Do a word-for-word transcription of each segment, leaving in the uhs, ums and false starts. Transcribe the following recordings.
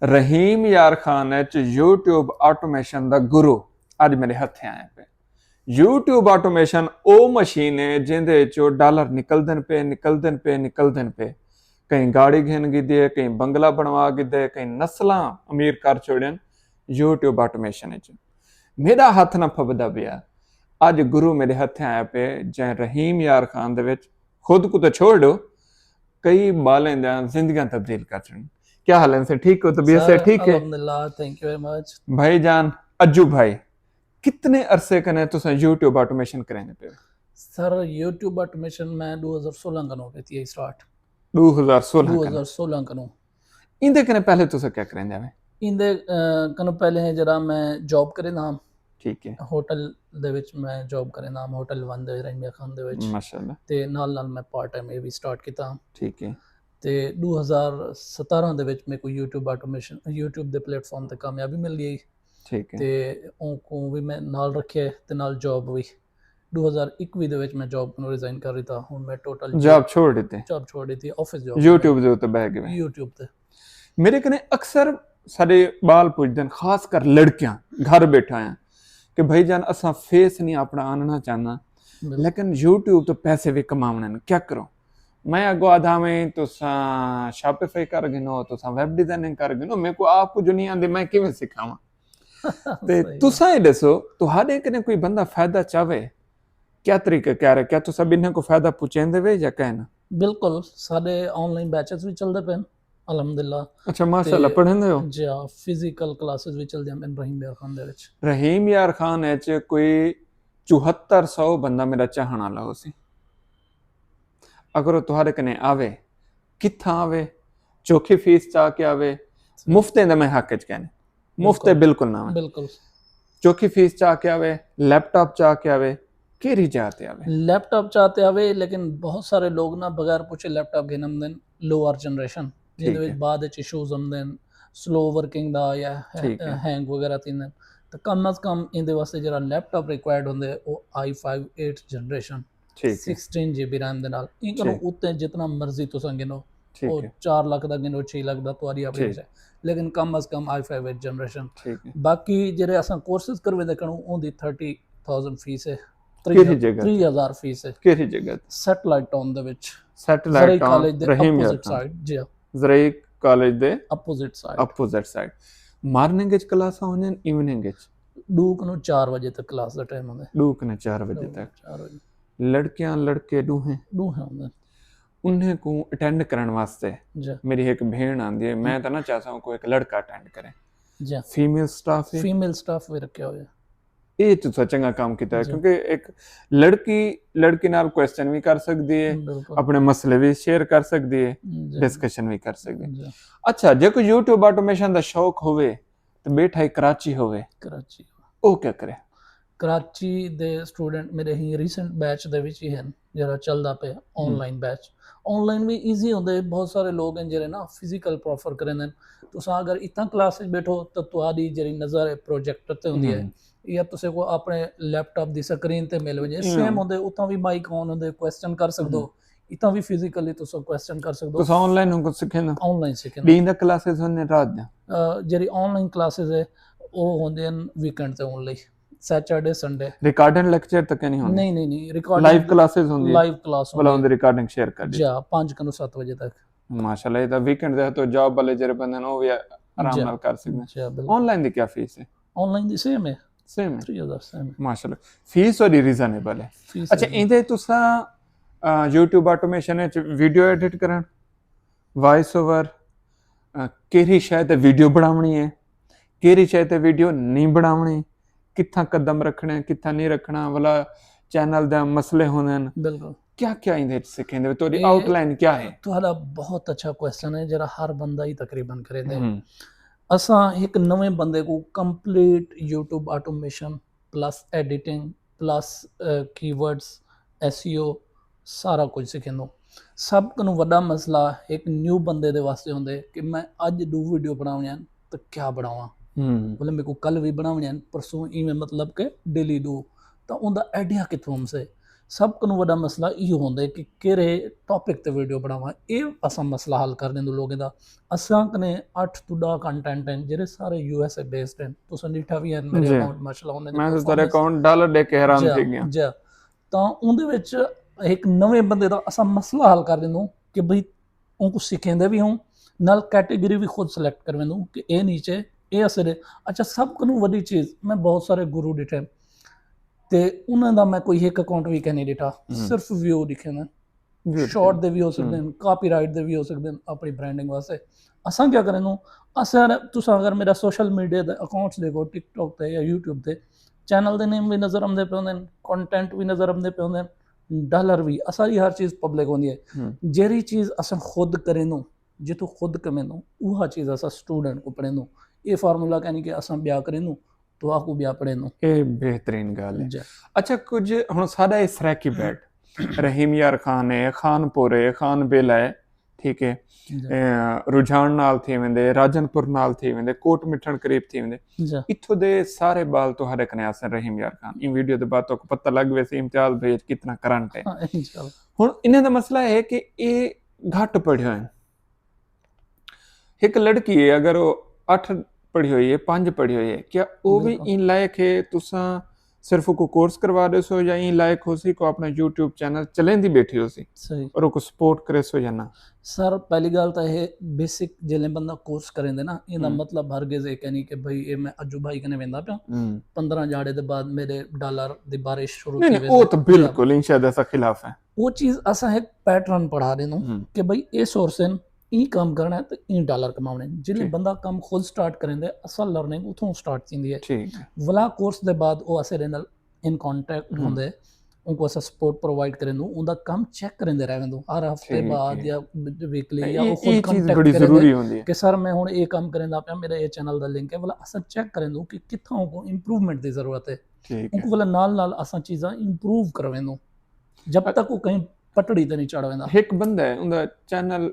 رحیم یار خان اچ YouTube automation دا گرو اڄ میݙے ہتھیں آئے پئے۔ یوٹیوب آٹومیشن او مشین ہے جیندے اچوں ڈالر نکلدن پئے، نکلدن پئے، نکلدن پئے۔ کہیں گاڑی گھن گھدی ہے، کہیں بنگلہ بݨوا گھدا ہے، کہیں نسلاں امیر کر چھوڑین یوٹیوب آٹومیشن اچ۔ میݙا ہتھ نہ پھبدا پیا۔ اڄ گرو میݙے ہتھیں آیا پئے، جئیں رحیم یار خان دے وچ خود کوں تاں چھوڑ ݙیو، کئی ٻالیں دیاں زندگیاں تبدیل کر چھوڑین۔ کیا حال ہے سر؟ ٹھیک ہو؟ طبیعت سے سر، ٹھیک ہے؟ الحمدللہ، تھینک یو ویری مچ۔ بھائی جان، اجو بھائی، کتنے عرصے کنے تساں یوٹیوب آٹومیشن کریندے پئے ہو؟ سر، یوٹیوب آٹومیشن میں ݙو ہزار سولہ کنوں کیتی ہے سٹارٹ۔ ݙو ہزار سولہ ݙو ہزار سولہ کنوں۔ ایندے کنے پہلے تساں کیا کریندے ہو؟ ایندے، آ، کنوں پہلے ہے جڑا میں جاب کریندا ہاں۔ ٹھیک ہے۔ ہوٹل دے وچ میں جاب کریندا ہاں، ہوٹل ون دے، رحیم یار خان دے وچ۔ ماشاءاللہ۔ تے نال نال میں پارٹ ٹائم اے وی سٹارٹ کیتا۔ ٹھیک ہے۔ تے ݙو ہزار ستارہ دے وچ میکوں یوٹیوب آٹومیشن، یوٹیوب دے پلیٹ فارم تے کامیابی مل ڳئی۔ ٹھیک ہے۔ تے اونکوں وی میں نال رکھے تے نال جاب وی۔ ݙو ہزار اکوی دے وچ میں جاب کنوں ریزائن کر ݙتا۔ ہݨ میں ٹوٹل جاب چھوڑ ݙتی؟ جاب چھوڑ ݙتی، آفس جاب۔ یوٹیوب دے اتے ٻہہ ڳئے؟ یوٹیوب تے۔ میݙے کنے اکثر ساݙے ٻال پچھدن، خاص کر لڑکیاں گھر ٻیٹھیاں، کہ بھائی جان، اساں فیس نہیں اپݨا آنݨا چاہندے، بالکل۔ لیکن یوٹیوب توں پیسے وی کماوݨے ہن، کیا کروں؟ میں اڳوں آہدا میں تساں شاپیفائی کر گھنو، تساں ویب ڈیزائننگ کر گھنو، میکوں آپ کجھ نہیں آندی، میں کیویں سکھاواں؟ تے صحیح۔ تساں ہی ݙسو، تہاݙے کنے کوئی بندہ فائدہ چاہوے، کیا طریقہ کار ہے؟ کیا تساں ٻنھاں کوں فائدہ پہنچیندے وے یا کائنا؟ بالکل، ساݙے آن لائن بیچز وی چلدے پئن، الحمدللہ۔ اچھا، ماشاءاللہ، تے پڑھیندے ہو؟ جی ہاں، فزیکل کلاسز وی چلدیاں پئن رحیم یار خان دے وچ۔ رحیم یار خان اچ کوئی چوہتر سو بندہ میݙا چاہݨ والا ہوسی۔ اگر او تہاݙے کنے آوے، کتھاں آوے؟ چوکھی فیس چا کے آوے؟ مفت دے میں حق اچ کہنے، مفت دے بالکل۔ بالکل نہ آوے۔ بالکل۔ چوکھی فیس چا کے آوے، لیپ ٹاپ چا کے آوے، کیڑھی جا تے آوے؟ لیپ ٹاپ چا تے آوے، لیکن بہت سارے لوگ نا بغیر پوچھے لیپ ٹاپ گھن آندن، لوور جنریشن، جیندے ٹھیک وچ ہے۔ بعد وچ ایشوز آندن، سلو ورکنگ دا یا ٹھیک ہے۔ ہینگ وغیرہ تھیندن۔ تو کم از کم ایندے واسطے جڑا لیپ ٹاپ ریکوائرڈ ہوندے، او آئی فائیو ایٹ جنریشن، ٹھیک ہے۔ سکسٹین جی بی ریم دے نال۔ اینکوں ٹھیک۔ اتے جتنا مرضی تساں گھنو، ٹھیک او ہے۔ چار لکھ دا گھنو، چھ لکھ دا، تہاݙی اپݨی ٹھیک۔ ہے۔ لیکن کم از کم آئی فائیو ایٹ جنریشن۔ ٹھیک ہے۔ باقی جڑے اساں کورسز کرویندے کھڑوں، اوندی تھرٹی تھاؤزینڈ فیس ہے، کیڑھی جگہ تے؟ تریہہ ہزار فیس ہے۔ کیڑھی جگہ تے؟ سیٹلائٹ ٹاؤن دے وچ۔ سیٹلائٹ زرعی ٹاؤن، کالج دے رحیم یار اپوزٹ خان۔ سائیڈ، جی ہاں۔ زرعی کالج دے opposite side. Opposite side. Morning وچ کلاساں ہوندیاں، ایوننگ وچ؟ ݙو کنوں چار وجے تک کلاس دا ٹائم ہوندا ہے۔ ݙو کنوں چار وجے ݙو تک۔ چار وجے۔ لڑکیاں، لڑکے ݙوہیں؟ ݙوہیں ہوندے۔ انہیں کوں اٹینڈ کرݨ واسطے جی۔ میری ہک بھیݨ آندی ہے، میں تاں نہ چاہساں کوئی ہک لڑکا اٹینڈ کرے۔ جی۔ فیمیل سٹاف ہے؟ فیمیل سٹاف وی رکھیا ہویا۔ اے تساں چنڳا کم کیتا ہے، جی۔ کیونکہ ہک لڑکی، لڑکی نال کوسچن وی کر سڳدی ہے، بالکل۔ اپݨے مسئلے وی شیئر کر سڳدی ہے، جی۔ ڈسکشن وی کر سڳدی ہے۔ جی۔ اچھا، جے کوئی یوٹیوب آٹومیشن دا شوق ہووے، تے ٻیٹھا ہی کراچی ہووے، کراچی۔ او کیا کرے؟ کراچی دے اسٹوڈنٹ میݙے ہی ریسنٹ بیچ دے وچ ہی ہن، جڑا چلدا پئے آن ہم۔ لائن بیچ۔ آن لائن وی ایزی ہوندے، بہت سارے لوگ ہن جڑے نا فزیکل پریفر کریندے ہن۔ تساں اگر اتھاں کلاس وچ ٻیٹھو تاں تہاݙی جڑی نظر ہے پروجیکٹر تے ہوندی ہے، ہم۔ یا تساں کوں اپݨے لیپ ٹاپ دی سکرین تے مل ونڄے۔ ہم۔ سیم ہوندے، اتھاں وی مائیک آن ہوندے، کوسچن کر سڳدو۔ ہم۔ اتھاں وی فزیکلی تساں کوسچن کر سڳدو۔ تساں آن لائن ہوں کچھ سکھیندے؟ On line سکھیندے۔ ݙینہہ دا کلاسز ہوندے، رات دا؟ آ، جیڑھی آن لائن کلاسز ہے، او ہوندے ہن ویکینڈ تے only, Saturday, Sunday. Recording lecture تک نہیں ہوندے؟ نہیں، نہیں، نہیں، ریکارڈنگ لائیو کلاسز ہوندی ہے؟ لائیو کلاس بھلا ہوندی ہوندی ہے۔ ریکارڈنگ شیئر کر ݙیو۔ جی ہاں، پنج کنوں ست وجے تک۔ ماشاءاللہ، اے تاں ویکینڈ دے تو جاب والے جڑے بندے ہن، او وی آرام جی۔ نال کر سڳدے۔ جی ہاں، بالکل۔ آن لائن دی کیا فیس ہے؟ آن لائن دی سیم ہے۔ سیم ہے؟ تھری ہزار سیم ہے۔ ماشاءاللہ۔ فیس تہاݙی ریزنیبل ہے۔ فیس اچھا، ہے۔ ایندے تساں، آ، یوٹیوب آٹومیشن وچ ویڈیو ایڈٹ کرݨ، وائس اوور، آ، کیڑھی شے تے ویڈیو بݨاوݨی ہے، کیڑھی شے تے ویڈیو نہیں بݨاوݨی، کتھاں قدم رکھݨے، کتھاں نہیں رکھݨا، ولا چینل دے مسئلے ہوندے ہن۔ بالکل۔ کیا کیا ایندے وچ سکھیندے؟ تہاݙی اے آؤٹ لائن کیا ہے؟ تہاݙا بہت اچھا کوسچن ہے، جڑا ہر بندہ ہی تقریباً کریندے۔ ہم۔ اساں ہک نویں بندے کوں complete YouTube automation plus editing plus, آ، کی ورڈز، ایس ای او، سارا کجھ سکھیندوں۔ سب کنوں وݙا مسئلہ ہک نیو بندے دے واسطے ہوندے کہ میں اڄ ݙو ویڈیو بݨاوݨیاں ہن تاں کیا بݨاواں؟ ہم۔ مطلب میکوں کل وی بݨاوݨیاں ہن، پرسوں ایویں مطلب کہ ڈیلی ݙو، تاں اوندا آئیڈیا کتھوں آسے؟ سب کنوں وݙا مسئلہ ایہو ہوندے کہ کیڑھے ٹاپک تے ویڈیو بݨاواں، اے اساں مسئلہ حل کر ݙیندوں لوگیں دا۔ اساں کنے اٹھ توں ݙاہ کنٹینٹ ہن جیڑھے سارے یو ایس اے بیسڈ ہن۔ تساں ݙٹھا وی ہن میرے جی۔ اکاؤنٹ ماشاءاللہ ہوندے نے میں تو تیرے پرفارمنس۔ اکاؤنٹ ڈالر ݙے کے حیران جی، تھی ڳیا۔ جی۔ تاں اوندے وچ ہک نویں بندے دا اساں مسئلہ حل کر ݙیندوں کہ بھئی اونکوں سکھیندے وی ہوں، نال کیٹیگری وی خود سلیکٹ کرویندوں کہ اے نیچے، اے اسے ݙے۔ اچھا، سب کنوں وݙی چیز، میں بہت سارے گرو ݙٹھے تے انہاں دا میں کوئی ہک اکاؤنٹ وی کہیں نہیں ݙٹھا، ہوں۔ صرف ویو ݙکھیندے۔ ویو شارٹ ݙکھیندے۔ دے وی ہو سکدے ہوں۔ ہن، کاپی رائٹ دے وی ہو سکدے ہن، اپنی برانڈنگ واسطے۔ اساں کیا کریندوں؟ اساں، تساں اگر میرا سوشل میڈیا دے اکاؤنٹس ݙیکھو، ٹک ٹاک تے یا یوٹیوب تے، چینل دے نیم وی نظر آندے پئے ہوندے ہن، کنٹینٹ وی نظر آندے پئے ہوندے ہن، ڈالر وی، اساں دی ہر چیز پبلک ہوندی ہے۔ ہوں۔ جیڑھی چیز اساں خود کریندوں، جتھوں خود کمیندوں، اوہا چیز اساں سٹوڈنٹ کوں پڑھیندوں۔ اے فارمولا کائنی کہ اساں ٻیا کریندوں، تہاکوں ٻیا پڑھیندوں۔ اے بہترین ڳالھ ہے۔ جی۔ اچھا، کجھ ہݨ ساݙا اے سرائیکی بیلٹ، رحیم یار خان ہے، خان پور ہے، خان بیلہ ہے، ٹھیک ہے؟ جی۔ اے، رجھان نال تھی ویندے، راجن پور نال تھی ویندے، کوٹ مٹھݨ قریب تھی ویندے۔ جی۔ اتھوں دے سارے ٻال تہاݙے کنے آسن رحیم یار خان۔ ایں ویڈیو دے بعد تہاکوں پتہ لڳ ویسی امتیاز بھائی اچ کتنا کرنٹ ہے۔ ہاں، انشاءاللہ۔ ہݨ انہاں دا مسئلہ ہے کہ اے گھٹ پڑھیے ہوئے ہن۔ ہک لڑکی ہے، اگر او اٹھ پڑھی ہوئی ہے، پنج پڑھی ہوئی ہے، کیا او وی بالکل۔ ایں لائق ہے تساں صرف کو کورس کروا ݙیسو یا ایں لائق ہوسی کو اپنا یوٹیوب چینل چلیندی ٻیٹھی ہوسی صحیح۔ اور کو سپورٹ کریسو یا نہ؟ سر، پہلی ڳالھ تاں اے بیسک جیلے بندہ کورس کریندے نا، ایندا ہوں۔ مطلب ہرگز اے کائنی کہ بھئی اے میں اجو بھائی کنے ویندا پیاں، ہوں۔ پندرہ ڄاڑے دے بعد میرے ڈالر دی بارش شروع نہیں، تھی نہیں، ویسی۔ او تاں جی۔ بالکل انشاءاللہ ایسا خلاف ہے۔ او چیز اساں ہک پیٹرن پڑھا ݙیندوں ہوں۔ کہ بھئی اے سورس ہن، ایں کم کرݨا ہے تے ایں ڈالر کماوݨے۔ جیلے ٹھیک۔ بندہ کم خود سٹارٹ کریندے، اصل لرننگ اتھوں سٹارٹ تھیندی ہے۔ ٹھیک ہے۔ ولا کورس دے بعد او اساݙے نال ان کانٹیکٹ ہوں۔ ہوندے، اونکوں اساں سپورٹ پرووائیڈ کریندوں، اوندا کم چیک کریندے رہ ویندوں، ہر ہفتے ٹھیک بعد ہے۔ یا ویکلی یا اے، او خود اے چیز کانٹیکٹ بڑی کریندے ضروری ہوندی ہے۔ کہ سر میں ہݨ اے کم کریندا پیاں، میرا اے چینل دا لنک ہے، ولا اساں چیک کریندوں کہ کتھاں اونکوں امپروومنٹ دی ضرورت ہے۔ ٹھیک ہے۔ اونکوں ولا نال نال اساں چیزاں امپروو کرویندوں۔ جب تک او کہیں پٹڑی تے نہیں چڑھ ویندا۔ ہک بندہ ہے، اوندا چینل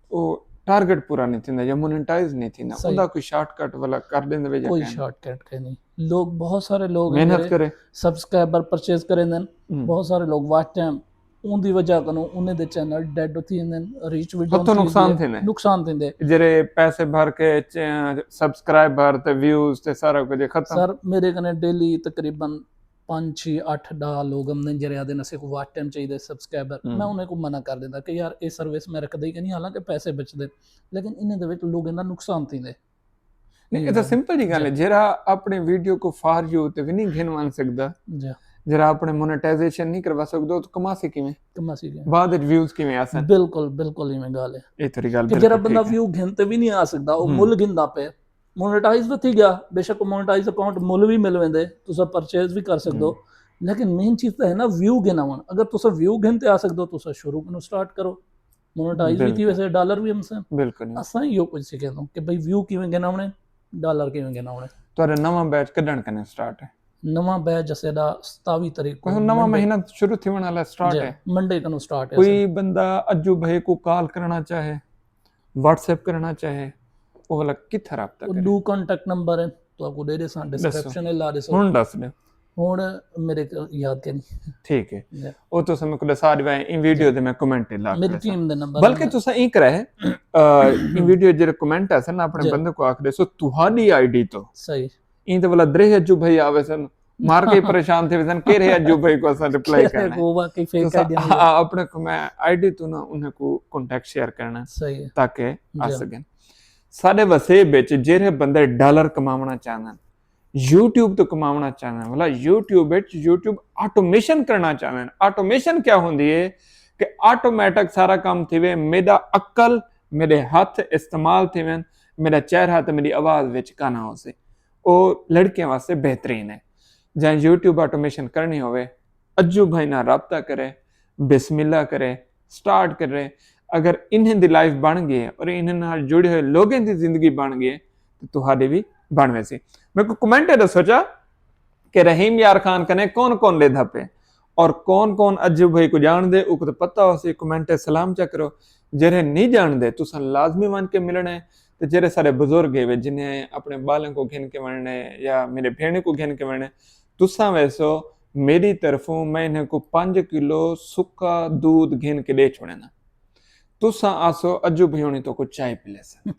او ٹارگٹ پورا نہیں تھیندا یا مونیٹائز نہیں تھیندا، صحیح۔ اوندا کوئی شارٹ کٹ والا کر ݙیندے وے یا کوئی کائنی؟ شارٹ کٹ کائنی۔ لوگ، بہت سارے لوگ ہن محنت جیڑھے کرے۔ سبسکرائبر پرچیز کریندے ہن، ہوں۔ بہت سارے لوگ واچ ٹائم اوندی وجہ کنوں انہیں دے چینل ڈیڈ تھی ویندے ہن، ریچ وی ڈاؤن اتھوں تھی ویندی نقصان ہے، تھیندے۔ نقصان تھیندے۔ جیڑھے پیسے بھر کے چ-، سبسکرائبر تے ویوز تے سارا کجھ ختم۔ سر، میرے کنے ڈیلی تقریباً پنج، چھ، اٹھ، ݙاہ لوگ آندن جیڑھے آہدن اسیں کوں واچ ٹائم چاہیدے، سبسکرائبر۔ ہوں۔ میں انہیں کوں منع کر ݙیندا کہ یار اے سروس میں رکھدا ہی کائنی، حالانکہ پیسے بچدے، لیکن انہیں دے وچ لوگیں دا نقصان تھیندے۔ نہیں، اے تاں سمپل جی ڳالھ ہے، جی۔ جیڑھا اپݨے ویڈیو کوں فار یو تے وی نہیں گھن ونڄ سڳدا، جی۔ جیڑھا اپݨے مونیٹائزیشن نہیں کروا سڳدا، او تاں کماسی کیویں؟ کماسی کیویں؟ بعد وچ ویوز کیویں آسن؟ بالکل، بالکل ایویں ڳالھ ہے۔ اے تیری ڳالھ کہ جیڑھا بالکل بندہ ٹھیک ہے۔ ویو گھن تے وی نہیں آ سڳدا، او ہوں۔ ملھ گھندا پئے۔ مونیٹائز تاں تھی ڳیا، بے شک مونیٹائز اکاؤنٹ ملھ وی مل ویندے، تساں پرچیز وی کر سڳدو، ہوں۔ لیکن مین چیز تاں ہے نا ویو گھن آوݨ۔ اگر تساں ویو گھن تے آ سڳدو، تساں شروع کنوں سٹارٹ کرو، مونیٹائز وی تھی بالکل۔ ویسے، ڈالر وی امسن۔ بالکل۔ اساں ایہو کجھ سکھیندوں کہ بھئی ویو کیویں گھن آوݨے، ڈالر کیویں گھن آوݨے۔ تہاݙا نواں بیچ کݙݨ کنے سٹارٹ ہے؟ نواں بیچ اساݙا ستاوی تاریخ کوں، کوئی نواں منڈے۔ مہینہ شروع تھیوݨ والا سٹارٹ جی، ہے۔ منڈے کنوں سٹارٹ ہے کوئی اساݙا۔ بندہ اجو بھائی کوں کال کرݨا چاہے، واٹس ایپ کرݨا چاہے، او والا کتھاں رابطہ او کرے؟ ݙو کانٹیکٹ نمبر ہن، تہاکوں ݙے ݙیساں، ݙسو۔ ڈسکرپشن اچ لا ݙیسو۔ ہݨ ڈس ݙیو۔ ہݨ میرے کول یاد کائنی۔ ٹھیک ہے۔ جی۔ او تساں میکوں ݙسا ݙیوے، ایں ویڈیو جی۔ دے میں کمنٹ لا میری کریساں۔ ٹیم دے نمبر بلکہ ہن۔ تساں ایں کرے، آ، ایں ویڈیو جیڑھے کمنٹ آسن نا، اپݨے جی۔ بندے کوں آکھ ݙیسو، تہاݙی آئی ڈی توں۔ صحیح۔ ایں تے ولا دریہ اجو بھائی آوے سن، مار کے ہی پریشان تھے وے سن، کیڑھے اجو بھائی کوں اساں رپلائی کیڑھے کرݨا ہے۔ کوں واقعی فیک تساں، آئی ڈی ہاں، اپݨے کوں میں آئی ڈی توں نا انہیں کوں کانٹیکٹ شیئر کرݨا ہے، صحیح ہے۔ تاکہ آ جی۔ سڳن۔ ساݙے وسیب وچ جیڑھے بندے ڈالر کماوݨا چاہندن، یوٹیوب توں کماوݨا چاہندن، ولا یوٹیوب وچ یوٹیوب آٹومیشن کرݨا چاہندن۔ آٹومیشن کیا ہوندی ہے؟ کہ آٹومیٹک سارا کم تھیوے، میݙا عقل، میݙے ہتھ استعمال تھیون، میݙا چہرہ تے میݙی آواز وچ کانا ہوسی۔ او لڑکیاں واسطے بہترین ہے۔ جیں یوٹیوب آٹومیشن کرݨی ہووے، اجو بھائی نال رابطہ کرے، بسم اللہ کرے، سٹارٹ کرے۔ اگر انہیں دی لائف بݨ ڳئی ہے اور انہیں نال جڑے ہوئے لوگیں دی زندگی بݨ ڳئی ہے، تو تہاݙی وی بݨ ویسی۔ میکوں کمنٹ ݙسو چا کہ رحیم یار خان کنے کون کون ݙیہدا پئے اور کون کون اجو بھائی کوں ڄاݨدے، اوکوں تاں پتہ ہوسی، کمنٹ سلام چا کرو۔ جیڑھے نہیں ڄاݨدے، تساں لازمی ونڄ کے ملݨے، تے جیڑھے سارے بزرگ ہے وے، جنہیں اپݨے ٻالیں کوں گھن کے ونڄݨے یا میرے بھیݨیں کوں گھن کے ونڄݨے، تساں ویسو، میݙی طرفوں میں انہیں کوں پنج کلو سکا دودھ گھن کے ݙے چھوڑینداں۔ تساں آسو اجو بھیونی تو کو چائے پی لیسن۔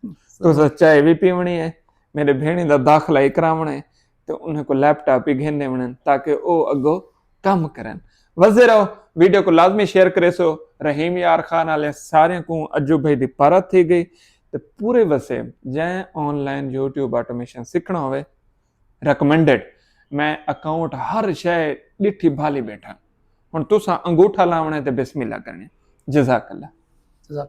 تساں چائے بھی پیونی ہے، میرے بھیݨی دا داخلہ ہی کراوݨا ہے، تے انہیں کو لیپ ٹاپ ہی گھن ݙیوݨے تاکہ او اگو کم کرن۔ وزیر ہو، ویڈیو کو لازمی شیئر کریسو۔ رحیم یار خان والے سارے کو اجو بھائی دی پارت تھی گئی۔ تے پورے وسے جیں آن لائن یوٹیوب آٹومیشن سیکھنا ہوئے، ریکمینڈڈ۔ میں اکاؤنٹ ہر شے ݙٹھی بھالی بیٹھا۔ ہن تساں انگوٹھا لاوݨے تے بسم اللہ کرݨے۔ جزاک اللہ۔ جزاک